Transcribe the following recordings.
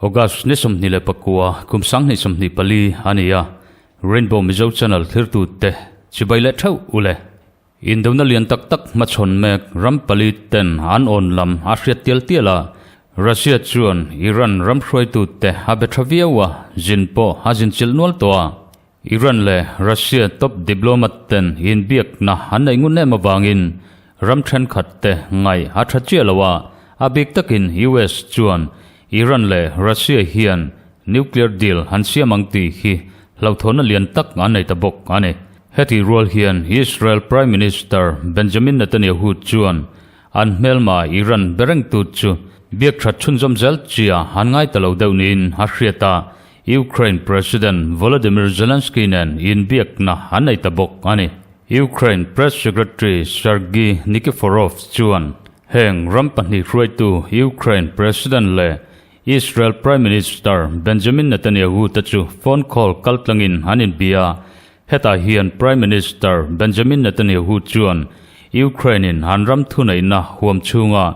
August ni 29 kum 2024 a ni a, Rainbow Mizo Channel thirtute chibai leh theuh u le. Indona lian tak tak hmachhawn mek ram pali ten an awn lam a hriat tial tial a, Russia chuan Iran ram hruaitute a be tha viau a, zin pawh a zin chilh nual tawh a. Iran leh Russia top diplomat ten inbiakna an neih ngun em avangin ram thenkhat te ngaih a tha chiah lo a, a bik takin US chuan Iran leh Russia hian nuclear deal an siam ang tih hi hlauhthawnna lian tak an nei ta bawk a ni. Hetih rual hian Israel Prime Minister Benjamin Netanyahu chuan an hmelma Iran berengtu chu biak that chhunzawm zel chia an ngai ta lo deuh niin a hriat a, Ukraine President Volodymyr Zelensky nen inbiakna an nei ta bawk a ni. Ukraine Press Secretary Sergiy Nikiforov chuan heng ram pahnih hruaitu Ukraine President leh Israel Prime Minister Benjamin Netanyahu te chu phone call kaltlangin an inbia. Hetah hian Prime Minister Benjamin Netanyahu chuan Ukraine-in an ram thuneihna huam chhunga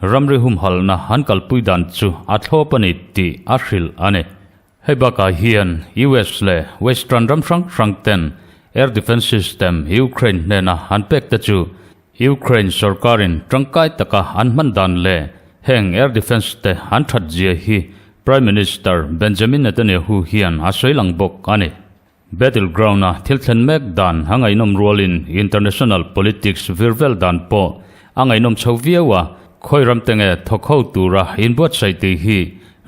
ramri humhalhna an kalpui dan chu a thlawp a ni tih a hrilh a ni. Hei bakah hian US leh Western ram hrang hrang ten air defence system Ukraine hnena an pek te chu Ukraine sorkarin tangkai taka an hman dan leh heng air defence te an that zia hi Prime Minister Benjamin Netanyahu hian a sawi lang bawk a ni. Battleground-a thil thlen mek dan a ngaihnawm rualin international politics vir vel dan pawh a ngaihnawm chho viau a, khawi ram te nge thawk ho tura inbuatsaih tih hi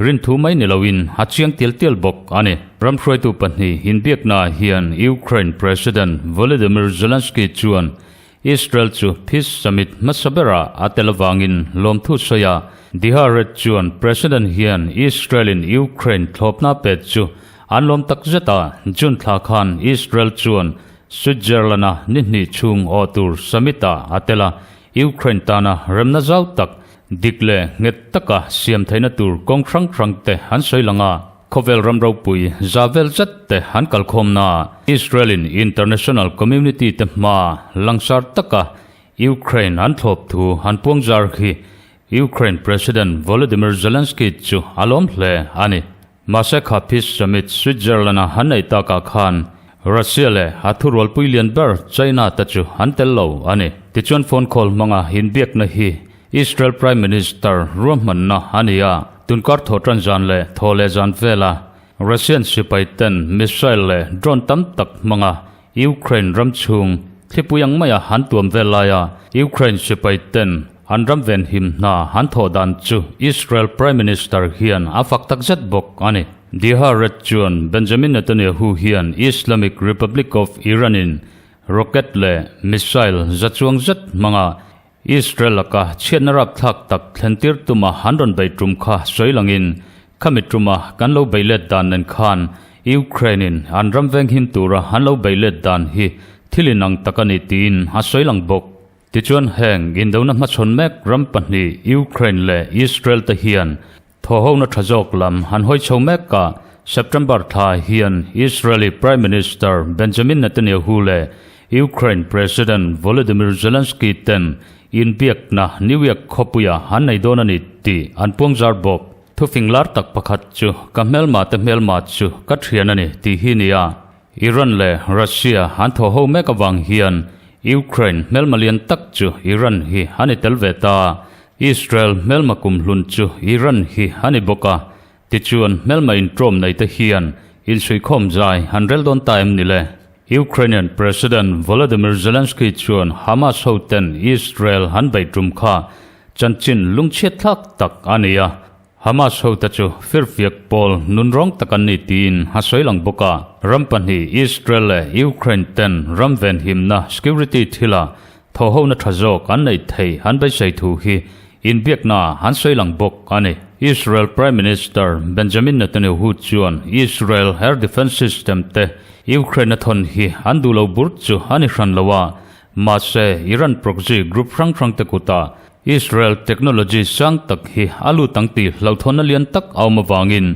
rinthu mai ni loin a chiang tial tial bawk a ni. Ram hruaitu pahnih inbiaknaah hian Ukraine President Volodymyr Zelensky chuan Israel chu Peace Summit hmasa berah a tel avangin lawmthu sawi a, Diharet chuan President hian Israel-in Ukraine thlawpna pet chu an lawm tak zet a, June thla khan Israel chuan Switzerland-a ni hnih chhung awh tur summit-ah a tel a, Ukraine tana remna zau tak, dik leh nghet taka siam theihna tur kawng hrang hrang te an sawi lang a. Khawvel ram ropui za vel zet te an kalkhawmna Israel-in international community te hma langsar taka Ukraine an thlawp thu an puang zar khi Ukraine President Volodymyr Zelensky chu a lawm hle a ni. Mahse kha Peace Summit Switzerland-a han neih takah khan Russia leh a thurualpui lian ber China te chu an tel lo a ni. Tichuan phone call hmanga inbiakna hi Israel Prime Minister ruahmanna a ni a, tunkar thawhtan zan leh thaw leh zan vela Russian sipai ten missile leh drone tam tak hmanga Ukraine ram chhung thlipui ang maia an tuam vel laia Ukraine sipai ten an ram venhim hna an thawh dan chu Israel Prime Minister hian a fak takzet bawk a ni. Diharet chuan Benjamin Netanyahu hian Islamic Republic of Iran-in rocket leh missile za chuang zet hmanga Israel laka chhiatna rapthlak tak thlentir tuma han rawn bei tum kha sawi langin, khami tuma kan lo bei let dan nen khan Ukraine-in an ram venghim tura an lo bei let dan hi thil inang tak a ni tiin a sawi lang bawk. Tichuan heng indona hmachhawn mek ram pahnih Ukraine leh Israel te hian Thawhona tha zawk lam han hawi chho mek a, September thla hian Israeli Prime Minister Benjamin Netanyahu leh Ukraine President Volodymyr Zelensky ten inbiakna New York khawpuia an nei dawn a ni tih an puangzar bawk. Thufing lar tak pakhat chu ka hmelma te hmelma chu ka thian a ni tih hi nia Iran leh Russia an thawhho mek avang hian Ukraine hmelma lian tak chu Iran hi a ni tel ve ta. Israel hmelma kumhlun chu Iran hi a ni bawk a, tichuan hmelma intawm nei te hian insuihkhawm zai an rel dawn ta em ni le? Ukrainian President Volodymyr Zelensky chuan Hamas hoten Israel an bei tum kha chanchin lungchhiat thlak tak a ni a, Hamas hote chu firfiak pawl nunrawng tak an ni tiin a sawi lang bawk a. Ram pahnih Israel leh Ukraine ten ram venhimna security thila thawhhona tha zawk an neih thei an beisei thu hi inbiakna an sawi lang bawk a ni. Israel Prime Minister Benjamin Netanyahu chuan Israel air defence system te Ukraine a thawn hi an duh lo bur chu a ni hran lo a, mahse Iran proxy group hrang hrang te kutah Israel technology sang tak hi a lut ang tih hlauhthawnna lian tak a awm avangin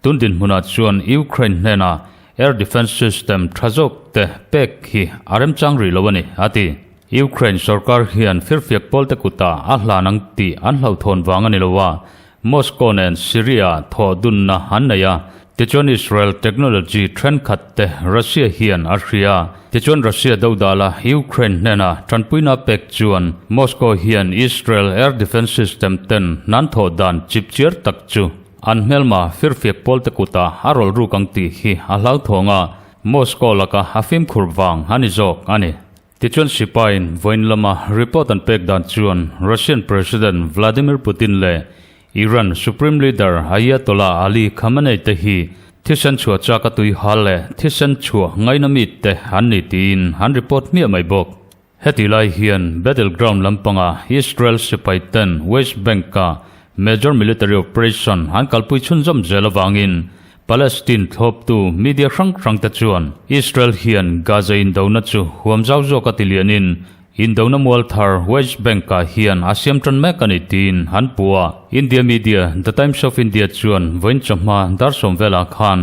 tun dinhmunah chuan Ukraine hnenah air defence system tha zawk te pek hi a remchang rih lo a ni, a ti. Ukraine sorkar hian firfiak pawlte kutah a hlan ang tih an hlauhthawn vang a ni lo a, Moscow nen Syria thawh dunna an nei a, tichuan Israel technology thenkhat te Russia hian a hria. Tichuan Russia dodala Ukraine hnena tanpuina pek chuan Moscow hian Israel air defence system ten nan thawh dan chipchiar tak chu an hmelma firfiak pawlte kutah a rawlh ruk ang tih hi a hlauthawng a, Moscow laka a fimkhur vang a ni zawk a ni. Tichuan sipaiin vawiin lama report an pek dan chuan Russian President Vladimir Putin leh Iran Supreme Leader Ayatollah Ali Khamenei te hi thisen chhuah chak a tui hal leh thisen chhuah ngaina mi te an ni tiin an report hmiah mai bawk. Heti lai hian battleground lampanga Israel sipai ten West Bank-a major military operation an kalpui chhunzawm zel avangin Palestine thlawptu media hrang hrangte chuan Israel hian Gaza indona chu huam zau zawka tilianin indona mual thar West Bank-ah hian a siam tan mek a ni tiin an puh a. India media The Times of India chuan vawiin chawhma dar sawm velah khan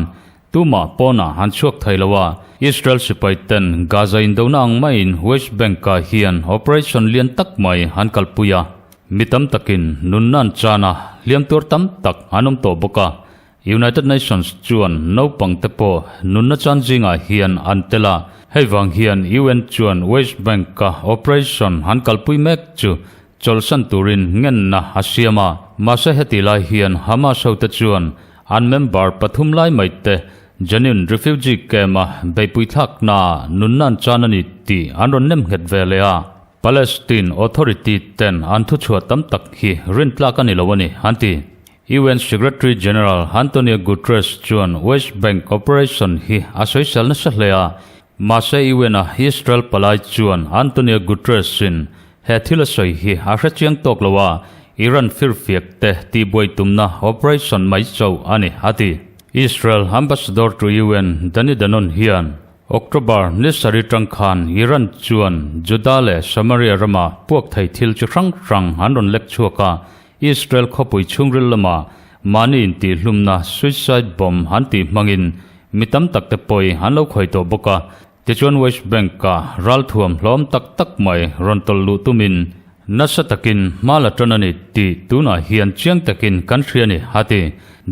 tumah pawnah an chhuak thei lo a, Israel sipai ten Gaza indona ang maiin West Bank-ah hian operation lian tak mai an kalpui a, mi tam takin nunna an chan a, hliam tuar tam tak an awm tawh bawk a. United Nations chuan naupangte pawh nunna chan zingah hian an tel a, hei vang hian UN chuan West Bank-a operation an kalpui mek chu chawlhsan turin ngenna a siam a. Mahse heti lai hian Hamas hote chuan an member pathum lai mai te Jenin refugee camp-a beihpui thlaknaah nunna an chan a ni tih an rawn nem nghet ve leh a. Palestine Authority ten an thuchhuah tam tak hi rintlak a ni lo a ni, an ti. UN Secretary General Antonio Guterres chuan West Bank operation hi a sawisel nasa hle a, mahse UN-a Israel palai chuan Antonio Guterres-in he thil a sawi hi a hrechiang tawk lo a, Iran firfiak te tihbuai tumna operation mai chauh a ni, a ti. Israel Ambassador to UN Danny Danon hian October ni sarih tang khan Iran chuan Juda leh Samaria rama puak thei thil chi hrang hrang an rawn lek chhuak a, Israel khawpui chhungril lama mahni intihhlumna suicide bomb an tih hmangin mi tam tak te pawi an lo khawi tawh bawk a. Tichuan West Bank-a ralthuam hlawm tak tak mai rawn tawlh luh tumin nasa takin hma la tan a ni tih tunah hian chiang takin kan hria a ni, a ti.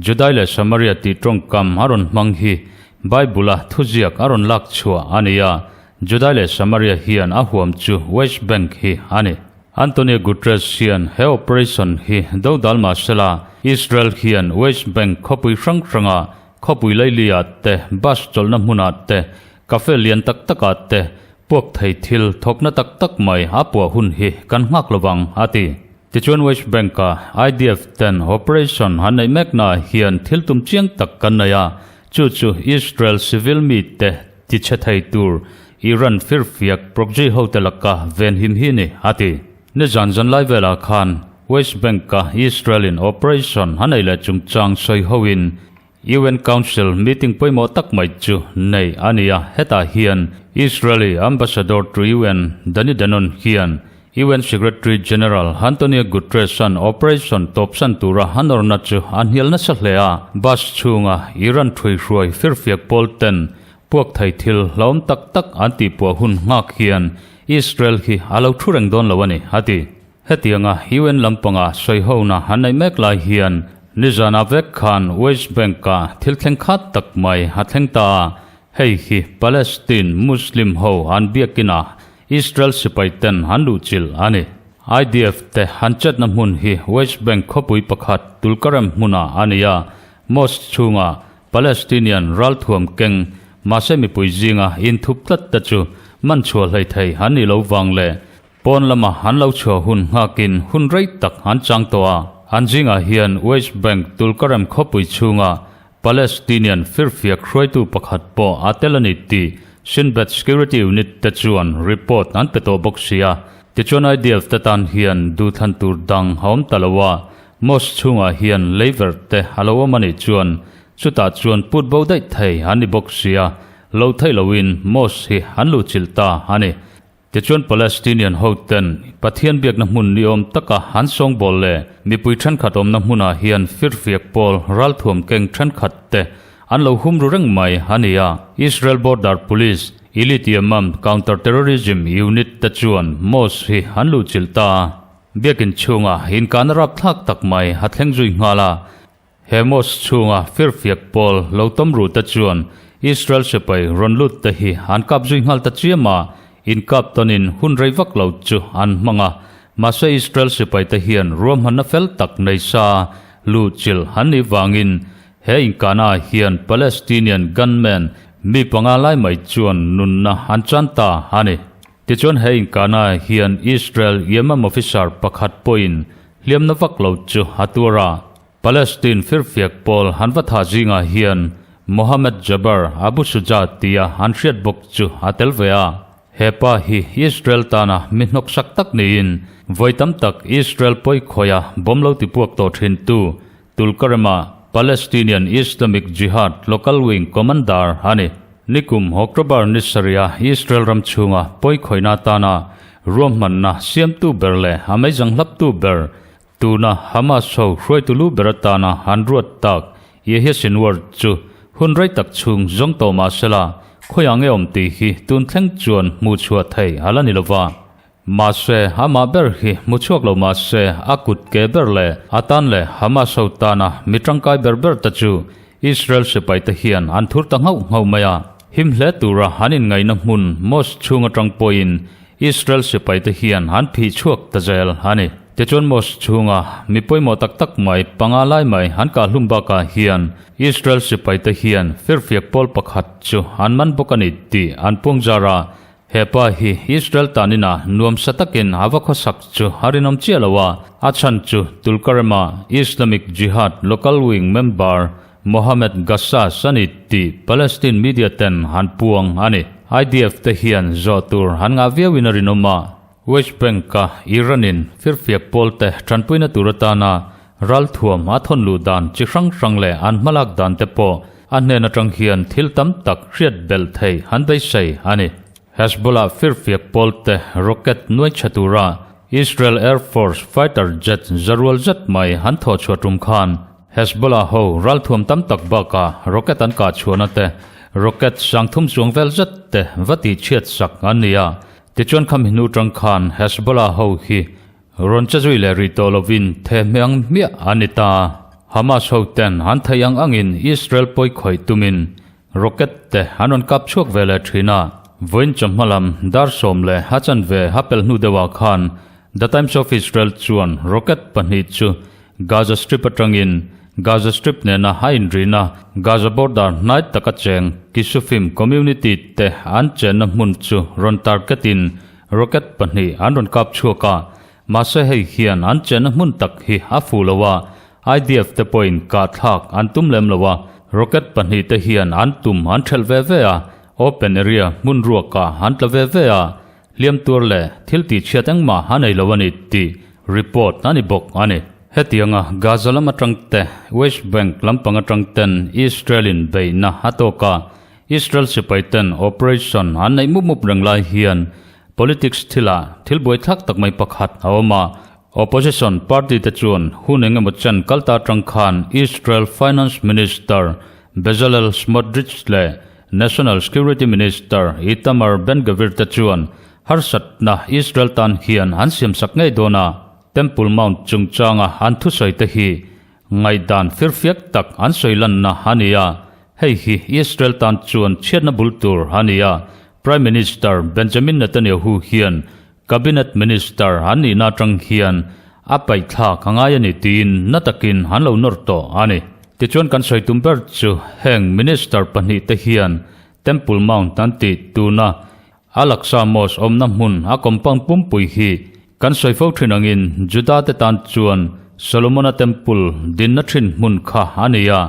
Judai leh Samaria tih tawngkam a rawn hmang hi Bible-a thuziak a rawn lak chhuah a ni a, Judai leh Samaria hian a huam chu West Bank hi a ni. Antonio Guterres hian he operation hi dodal mah sela, Israel hian West Bank khawpui hrang hranga khawpui laili-ah te, bus chawlhna hmunah te, cafe lian tak takah te puak thei thil thawkna tak tak mai a puah hun hi kan nghak lo vang, a ti. Tichuan West Bank-a IDF ten operation han neih meknaah hian thil tum chiang tak kan nei a, chu chu Israel civil mite tichhe thei tur Iran firfiak proxy hote laka venhim hi ni, a ti. Nizan zanlai velah khan West Bank-a Israel-in operation a nei leh chungchang sawi hoin UN Council meeting pawimawh tak mai chu nei a ni a, hetah hian Israeli Ambassador to UN Danny Danon hian UN Secretary General Antonio Guterres-a'n operation tawpsan tura a nawrna chu a hnial nasa hle a, bus chhunga Iran ṭhuihruai firfiak pawl ten Puak thei thil hlauhawm tak tak an tihpuah hun nghak hian Israel hi a lo thu reng dawn lo a ni, a ti. Hetianga UN lampanga sawihona an neih mek lai hian nizanah vek khan West Bank-ah thil thleng khat tak mai a thleng ta a, hei hi Palestine Muslim ho an biakinah Israel sipai ten an luhchilh a ni. IDF te an chetna hmun hi West Bank khawpui pakhat Tulkarem hmunah a ni a, mosque chhungah Palestinian ralthuam keng mahse mipui zinga inthup tlat te chu man chhuah hlei thei an nih lo vang leh pawn lama an lo chhuah hun nghakin hun rei tak an chang tawh a. An zingah hian West Bank Tulkarem khawpui chhunga Palestinian firfiak hruaitu pakhat pawh a tel a ni tih Shin Bet Security Unit te chuan report an pe tawh bawk si a. Tichuan IDF te tan hian duhthlan tur dang a awm ta lo a, Mosque chhungah hian leiver te a lo awm a nih chuan chutah chuan put bo daih thei an ni bawk sia, lo theih loin mosque hi an luhchilh ta a ni. Tichuan Palestinian ho ten Pathian biakna hmun ni awm taka an sawngbawl leh mipui thenkhat awmna hmunah hian firfiak pawl ralthuam keng thenkhat te an lo hum ru reng mai a ni a. Israel Border Police, Elite Yamam Counter Terrorism Unit te chuan mosque hi an luhchilh ta a. Biakin chhunga inkahna rapthlak tak mai a thleng zui nghal a. He mosque chhunga firfiak pawl lo tawm ru te chuan Israel sipai rawn lut te hi an kap zui nghal ta chiam a, inkap tawnin hun rei vak lo chu an hmang a. Mahse Israel sipai te hian ruahmanna fel tak nei sa luhchilh an nih vangin He inkahnaah hian Palestinian gunman mi panga lai mai chuan nunna an chan ta a ni. Tichuan he inkahnaah hian Israel Yemam officer pakhat pawhin hliamna vak lo chu a tuar a. Palestine firfiak pawl han va tha zingah hian Mohammed Jaber Abu Shuja tia an hriat bawk chu a tel ve a. He pa hi Israel tana mi hnawksak tak niin vawi tam tak Israel pawi khawiha bomb lo tipuak tawh thintu Tulkarema Palestinian Islamic Jihad Local Wing Commander a ni. Nikum October ni sarih-a Israel ram chhunga pawi khawihna atana ruahmanna siamtu ber leh a meizang hlaptu ber, tuna Hamas ho hruaitu lu ber atana an ruat tak Yehya Sinwar chu hun rei tak chhung zawng tawh mah sela, khawiah nge awm tih hi tun thleng chuan hmuh chhuah thei a la ni lova. Mahse, amah ber hi hmu chhuak lo mahse, a kut ke ber leh a tan leh Hamas ho tana mi tangkai ber ber te chu Israel sipai te hian an thur ta nghauh nghauh mai a. Him hle tura an inngaihna hmun Mosque chhung atang pawhin Israel sipai te hian an phih chhuak ta zel a ni. Tichuan Mosque chhunga mi pawimawh tak tak mai panga lai mai an kah hlum bakah hian Israel sipai te hian firfiak pawl pakhat chu an man bawk a ni tih an puangzar a. He pa hi Israel tanina nuamsa takin a va khawsak chu a rinawm chiah lo a, a chhan chu Tulkarema Islamic Jihad Local Wing member Mohammed Gassas a ni tih Palestine media ten an puang a ni. IDF te hian zawh tur an ngah viauin a rinawm a, West Bank-a Iran-in firfiak pawlte tanpuina tur atana ralthuam a thawn luh dan chi hrang hrang leh an hmalak dan te pawh a hnen atang hian thil tam tak hriat belh thei an beisei a ni. Hezbollah firfiak pawlte rocket nuai chhe tura Israel Air Force fighter jet zarual zet mai an thawh chhuah tum khan Hezbollah ho ralthuam tam tak bakah rocket an kah chhuahna te rocket sangthum chuang vel zet te va tih chhiat sak an ni a. Tichuan khami hnu tang khan Hezbollah ho hi rawn che zui leh rih tawh lovin thehmeh ang hmiah an ni ta. Hamas ho ten an theih ang angin Israel pawi khawih tumin rocket te an rawn kap chhuak ve leh thin a. Vawiin chawhma lam dar sawm leh a chanve a pelh hnu deuhah khan The Times of Israel chuan rocket pahnih chu Gaza Strip atangin Gaza Strip nena a inrihna Gaza border hnai taka cheng Kisufim community te an chenna hmun chu rawn target-in rocket pahnih an rawn kap chhuak a, mahse hei hian an chenna hmun tak hi a fuh lo a, IDF te pawhin kahthlak an tum lem lo a, rocket pahnih te hian an tum an thelh ve ve a, open area hmun ruakah an tla ve ve a, Hliam tur leh thil tihchhiat engmah a nei lo a ni tih report a ni bawk a ni. Hetianga Gaza lam atang te, West Bank lampang atang ten Israel-in beihna a tawk a, Israel sipai ten operation an neih mup mup reng lai hian politics thilah thil buaithlak tak mai pakhat a awm a, opposition party te chuan hun engemaw chen kalta atang khan Israel Finance Minister Bezalel Smotrich leh National Security Minister Itamar Ben-Gvir te chuan harsatna Israel tan hian an siamsak ngei dawn a, Temple Mount chungchanga an thusawi te hi ngaihdan firfiak tak an sawi lanna a ni a, hei hi Israel tan chuan chhiatna bul tur a ni a, Prime Minister Benjamin Netanyahu hian Cabinet Minister an nihna atang hian a paihthlak a ngai a ni tiin na takin an lo nawr tawh a ni. Tichuan kan sawi tum ber chu heng Minister pahnih te hian Temple Mount an tih tuna Al-Aqsa Mosque awmna hmun a compound pumpui hi kan sawi fo thin angin Juda te tan chuan Solomona Temple dinna thin hmun kha a ni a,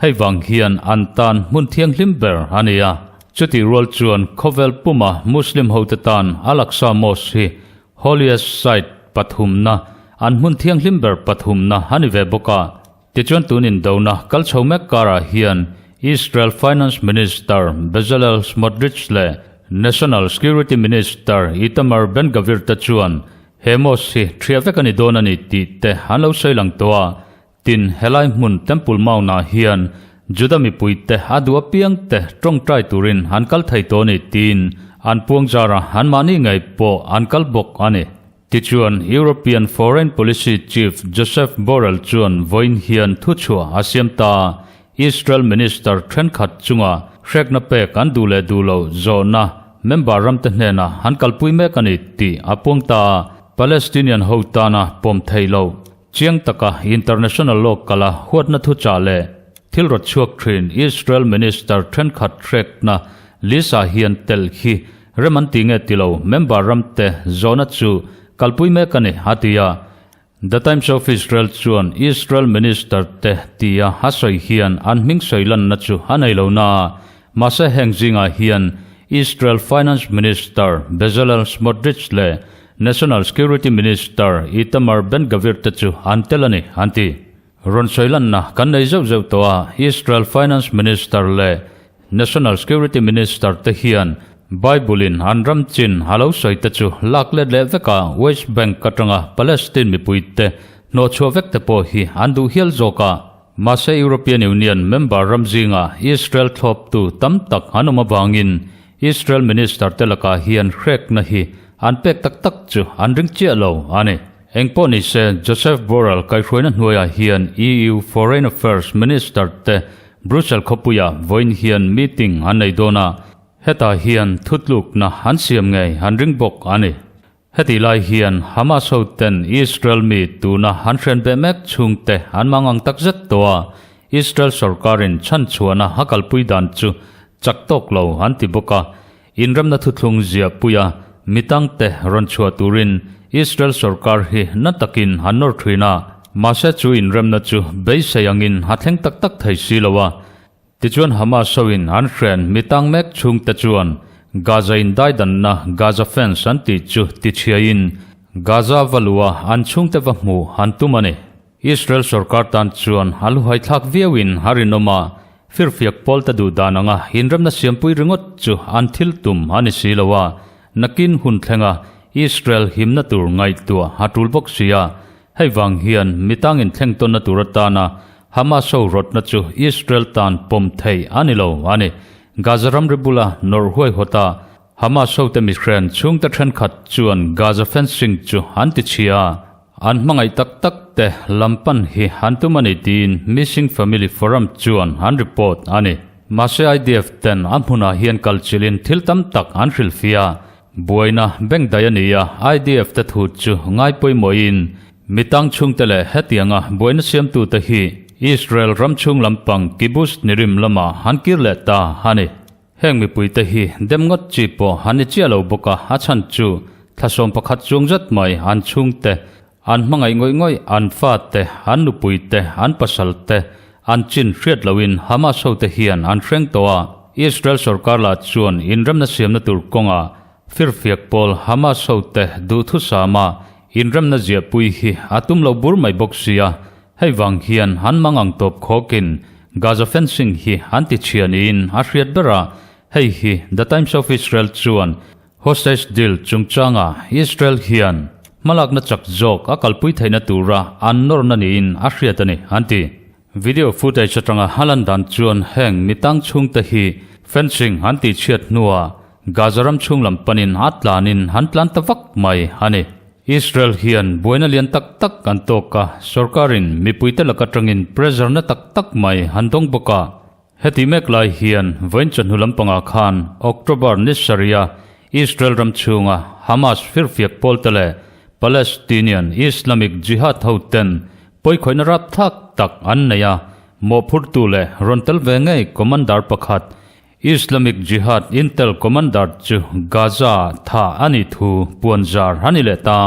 Hei vang hian an tan hmun thianghlim ber a ni a, chutih rual chuan khawvel puma Muslim hote tan Al-Aqsa Mosque hi holiest site pathumna, an hmun thianghlim ber pathumna a ni ve bawk a. Tichuan tun indona kal chho mek karah hian Israel Finance Minister Bezalel Smotrich leh National Security Minister Itamar Ben-Gvir te chuan he mosque hi ṭhiah vek a ni dawn a ni tih te an lo sawi lang tawh a, Tin, helai hmun Temple Mount-ah hian Juda mipuite a duh apiangte tawngtai turin an kal thei tawh a ni tiin an puang zar a, anmahni ngei pawh an kal bawk a ni. Tichuan, European Foreign Policy Chief Josep Borrell chuan vawiin hian thuchhuah a siam ta a, Israel Minister thenkhat chunga hrekna pek an duh leh duh loh zawhna member ramte hnenah an kalpui mek a ni tih a puang ta a, Palestinian ho tana pawm theih loh Chiang taka international law kala huatna thuchah leh thil rawt chhuak thin Israel Minister thenkhat hrekna list-ah hian tel hi rem an ti nge ti lo member ramte zawhna chu kalpui mek a ni, a ti a. The Times of Israel chuan Israel Minister te tia a sawi hian an hming sawi lanna chu a nei lo na a, mahse heng zingah hian Israel Finance Minister Bezalel Smotrich leh National Security Minister Itamar Ben-Gvir te chu an tel a ni, an ti. Rawn sawi lanna kan nei zeuh zeuh tawh a, Israel Finance Minister leh National Security Minister te hian Bible-in an ram chin a lo sawi te chu lak let leh vek a, West Bank atanga Palestine mipuite hnawhchhuah vek te pawh hi an duh hial zawk a. Mahse European Union member ram zingah Israel thlawptu tam tak an awm avangin Israel minister te lakah hian hrekna hi an pek tak tak chu an ring chiah lo a ni. Engpawh ni se, Joseph Borrell kaihhruaina hnuaiah hian EU Foreign Affairs Minister te Brussels khawpuiah vawiin hian meeting an nei dawn a, hetah hian thutlukna an siam ngei an ring bawk a ni. Hetih lai hian Hamas hoten Israel mi tuna an hrian beh mek chhungte an mangang tak zet tawh a, Israel sorkarin chhanchhuahna a kalpui dan chu chak tawk lo an ti bawk a, inremna thuthlung ziahpuia mi tangte rawn chhuah turin Israel sorkar hi na takin an nawr thin a, mahse chu inremna chu beisei angin a thleng tak tak thei si lo a. Tichuan Hamas hoin an hren mi tang mek chhungte chuan Gaza indaidanna Gaza Fence an tih chu tichhiaiin Gaza va luha an chhungte va hmuh an tum a ni. Israel sorkar tan chuan a luhai thlak viauin a rinawm a, firfiak pawlte duh dan anga inremna siampui ringawt chu an thil tum a ni si lo a, nakin hun thlenga Israel himna tur ngaihtuah a tul bawk si a, Hei vang hian mi tangin thleng tawnna tur atana Hamas ho rawtna chu Israel tan pawm theih a ni lo a ni. Gaza ramri bula nawrh huaihawta Hamas hote mihren chhungte thenkhat chuan Gaza fencing chu an ti chhia a, an hmangaih tak tak te lam pan hi an tum a ni tiin Missing Family Forum chuan an report a ni. Mahse IDF ten a hmunah hian kalchilhin thil tam tak an hrilhfiah a, Buaina bank daih a ni a, IDF te thu chu ngai pawimawhin mi tang chhungte leh hetianga buaina siamtute hi Israel ram chhung lampang kibbutz nirim lamah an kir leh ta a ni. Heng mipuite hi dem ngawt chi pawh an ni chiah lo bawk a, a chhan chu thlasawm pakhat chuang zet mai an chhungte An hmangaih ngawih ngawih, an fate, an nupuite, an pasalte, an chin hriat loin Hamas hote hian an hreng tawh a. Israel sorkar lah chuan inremna siamna tur kawngah firfiak pawl Hamas hote duhthusama inremna ziahpui hi a tum lo bur mai bawk sia. Hei vang hian an mangang tawp khawkin Gaza fencing hi an ti chhia niin a hriat ber a. Hei hi The Times of Israel chuan Hostage deal chungchanga Israel hian hmalakna chak zawk a kalpui theihna tura an nawrna niin a hriat a ni, an ti. Video footage atanga a lan dan chuan heng mi tang chhungte hi fencing an tihchhiat hnuah Gaza ram chhung lam panin a tlanin an tlan ta vak mai a ni. Israel hian buaina lian tak tak an tawk a, sorkarin mipuite lak atangin pressure na tak tak mai an dawng bawk a. Heti mek lai hian vawiin chawhnu lampangah khan October ni sarih-a Israel ram chhunga Hamas firfiak pawlte leh Palestinian Islamic Jihad hoten pawikhawihna rapthlak tak an nei a, mawhphurtu leh rawn tel ve ngei commander pakhat Islamic Jihad intel commander chu Gaza-ah thah a nih thu puanzar a ni leh ta.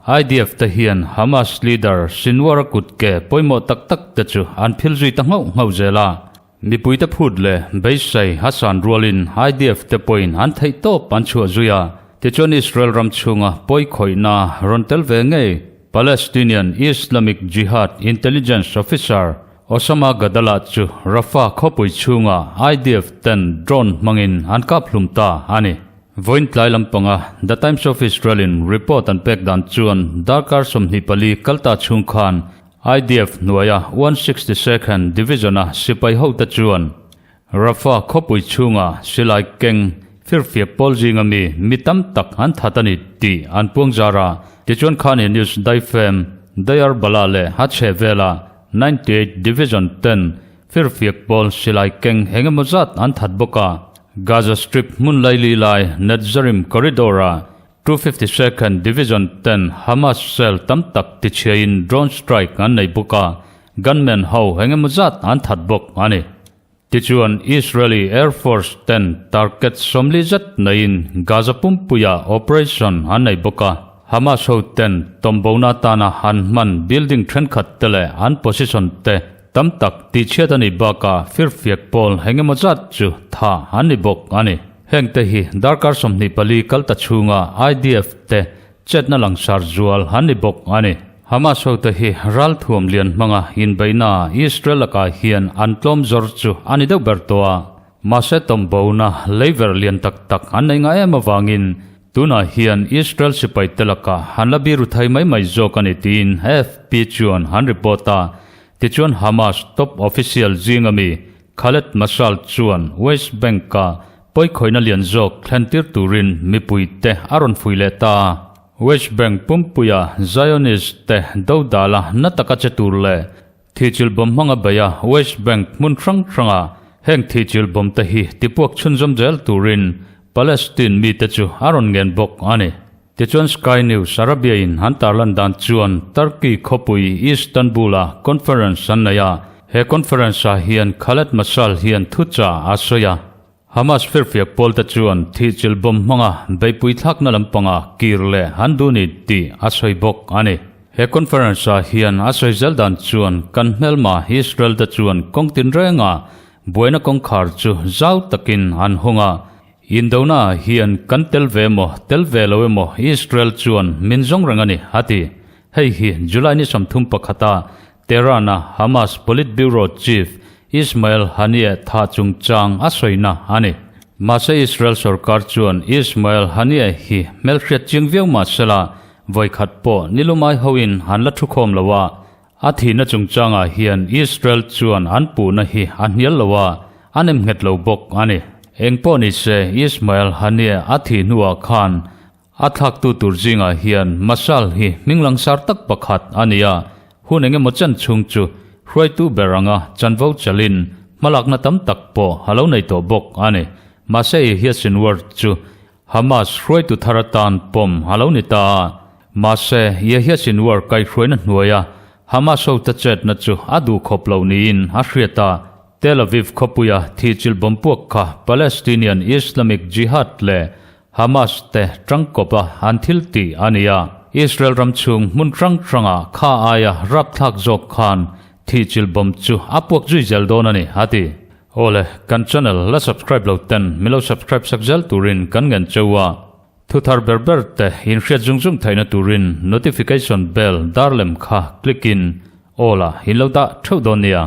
IDF te hian Hamas leader Sinwar-a kutke pawimawh tak tak te chu an phil zui ta nghauh nghauh zel a. Mipuite phut leh beisei a san rualin IDF te pawhin an theih tawp an chhuah zui a. Tichuan Israel ram chhunga pawikhawihna rawn tel ve ngei Palestinian Islamic Jihad intelligence officer Osama Gadala chu Rafah khawpui chhunga IDF ten drone hmangin an kap hlum ta a ni. Vawiin tlai lampanga The Times of Israel-in report an pek dan chuan darkar 24 kal ta chhung khan. IDF hnuaia 162nd Division-a sipai hote chuan Rafah khawpui chhunga silai keng firfiak pawl zinga mi mi tam tak an that a ni tih an puang zar a. Tichuan Khan Younis daifem Dayar Bala leh a chhe vela 98 Division ten firfiak pawl silai keng eng emaw zat an that bawk a. Gaza Strip hmun laili lai Netzarim Corridor-a 252nd Division ten Hamas cell tam tak tichhiain drone strike an nei bawk a, gunmen ho eng emaw zat an that bawk a ni. Tichuan Israeli Air Force ten target 40 zet neiin Gaza pumpuia operation an nei bawk a, Hamas ho ten tawmbona atana an hman building thenkhat te leh an position te tam tak tihchhiat a nih bakah firfiak pawl eng emaw zat chu tha an ni bawk a ni. Heng te hi darkar 24 kal ta chhunga IDF te chetna langsar zual an ni bawk a ni. Hamas ho te hi ralthuam lian hmanga inbeihna Israel lakah hian an tlawm zawr chu a ni deuh ber tawh a. Mahse tawmbona leiver lian tak tak an nei ngai em avangin tunah hian Israel sipai te lakah han la biru thai mai mai zawk a ni tiin AFP chuan han report a. Tichuan Hamas top official zinga mi Khaled Mashal chuan West Bank-a pawikhawihna lian zawk thlentir turin mipuite a rawn fui leh ta. West Bank pumpuia Zionist te dodala na taka che tur leh thihchilh bawm hmanga beia West Bank hmun hrang hranga heng thihchilh bawm te hi tipuak chhunzawm zel turin Palestine mite chu a rawn ngen bawk a ni. Tichuan Sky News Arabia in an tarlan dan chuan Turkey khawpui Istanbul-a conference an nei a, he conference-ah hian Khaled Mashal hian thuchah a sawi a. Hamas firfiak pawlte chuan thihchilh bomb hmanga beihpui thlakna lampanga kir leh an duh ni tih a sawi bawk a ni. He conference-ah hian a sawi zel dan chuan kan hmelma Israel te chuan kawng tinrenga buaina kawngkhar chu zau takin an hawng a, Indona hian kan tel ve emaw, tel ve lo emaw Israel chuan min zawng reng a ni, a ti. Hei hi July ni 31 a Tehran-a Hamas Politburo chief Ismail Haniyeh thah chungchang a sawina a ni. Mahse Israel sorkar chuan Ismail Haniyeh hi hmelhriat chiang viau mah sela vawikhat pawh nilumai hoin an la thukhawm lo a, A thihna chungchangah hian Israel chuan an puhna hi a hnial lo a, a nem nghet lo bawk a ni. Eng pawh ni se, Ismail Haniyeh a thih hnuah khan a thlaktu tur zingah hian Mashal hi hming langsar tak pakhat a ni a, hun eng emaw chen chhung chu hruaitu ber anga chanvo chalin hmalakna tam tak pawh a lo nei tawh bawk a ni. Mahse Yahya Sinwar chu Hamas hruaitu thar atan pawm a lo ni ta a, mahse Yahya Sinwar kaihhruaina hnuaia Hamas hote chetna chu a duh khawp lo niin a hriat a. Tel Aviv khawpuia thihchilh bawm puak kha Palestinian Islamic Jihad leh Hamas te tangkawpa an thil tih a ni a. Israel ram chhung hmun hrang hrangah kha aia rapthlak zawk khan thihchilh bawm chu a puak zui zel dawn a ni, a ti. Awle, kan channel la subscribe lo ten min lo subscribe sak zel turin kan ngen cheu a, thu thar ber ber te in hriat zung zung theihna turin notification bell dar lem kha click in all ah in lo dah theuh dawn nia.